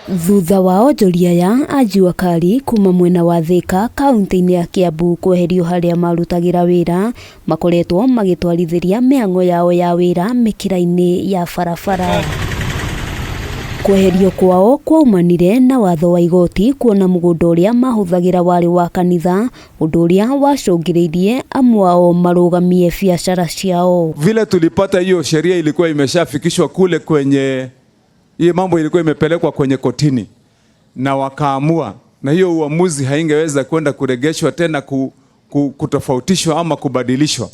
Thutha wa onjoria aya a Jua Kali kuma mwena wa Thika kaunti-inĩ ya Kiambu kweherio harĩa marutagĩra wĩra, makoretwo magĩtwarithĩria mĩhang'o yao ya wĩra mĩkĩra-inĩ ya barabara. Kweherio kwao kwaumanire na watho wa igoti kuona mũgũnda ũrĩa mahũthagĩra warĩ wa kanitha, ũndũ ũrĩa wacũngĩrĩirie amwe ao marũgamie biacara ciao. Vile tulipata hiyo sheria ilikuwa imeshafikishwa kule kwenye hiyo mambo ilikuwa imepelekwa kwenye kotini na wakaamua, na hiyo uamuzi haingeweza kwenda kuregeshwa tena kutofautishwa ama kubadilishwa.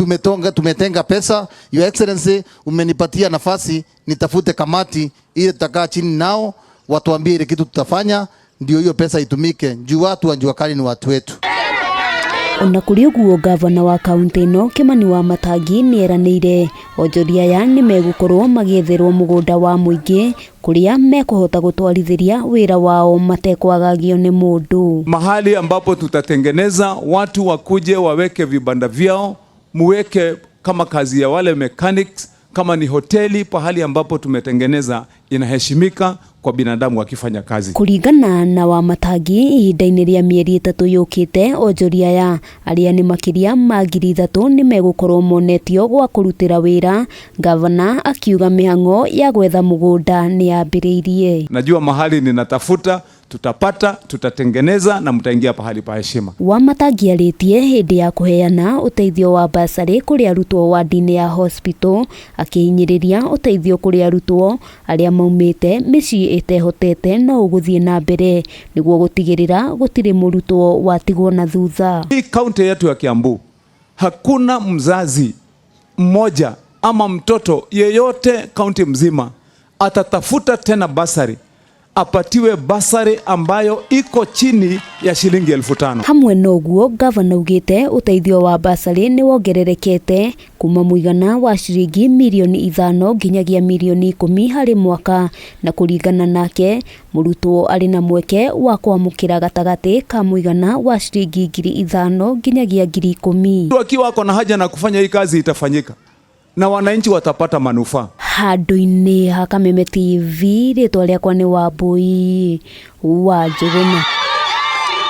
Tumetenga pesa. Your Excellency, umenipatia nafasi nitafute kamati ile tutakaa chini nao watuambie ile kitu tutafanya, ndio hiyo pesa itumike juu watu wa jua kali ni watu wetu. Ona kũrĩ ũguo, ngavana wa kaunti ĩno Kĩmani Wamatangi nĩ eranĩire onjoria aya nĩ megũkorwo magĩetherwo mũgũnda wa mũingĩ kũrĩa mekũhota gũtwarithĩria wĩra wao matekwagagio nĩ mũndũ. Mahali ambapo tutatengeneza watu wakuje waweke vibanda vyao, muweke kama kazi ya wale mechanics, kama ni hoteli, pahali ambapo tumetengeneza inaheshimika kwa binadamu wakifanya kazi. Kũringana na Wamatangi, ihinda-inĩ rĩa mĩeri 3 yũkĩte, onjoria aya arĩa nĩ makĩria ma 3,000 nĩ megũkorwo monetio gwa kũrutĩra wĩra. Gavana akiuga mĩhang'o ya gwetha mũgũnda nĩ yambĩrĩirie. Najua mahali ninatafuta, tutapata, tutatengeneza na mtaingia pahali pa heshima. Wamatangi arĩtie hĩndĩ ya kũheana ũteithio wa basarĩ kũrĩ arutwo wadi-inĩ ya hospital, akĩhinyĩrĩria ũteithio kũrĩ arutwo arĩa maumĩte mĩciĩ ĩtehotete no ũgũthiĩ na mbere nĩguo gũtigĩrĩra gũtirĩ mũrutwo watigwo na thutha. Hii kaunti yetu ya Kiambu hakuna mzazi mmoja ama mtoto yeyote kaunti mzima atatafuta tena basari apatiwe basari ambayo iko chini ya shilingi 5,000. Hamwe noguo, gavana augĩte ũteithio wa basarĩ nĩ wongererekete kuma mũigana wa ciringi mirioni 5 nginyagia mirioni 10 harĩ mwaka, na kũringana nake mũrutwo arĩ na mweke wa kwamũkĩra gatagatĩ ka mũigana wa ciringi 5,000 nginyagia 10,000. Mtu akiwa ako na haja na kufanya hii kazi itafanyika na wananchi watapata manufaa. Handũ-inĩ ha Kameme TV, rĩtwa rĩakwa nĩ Wambui wa Njũgũna.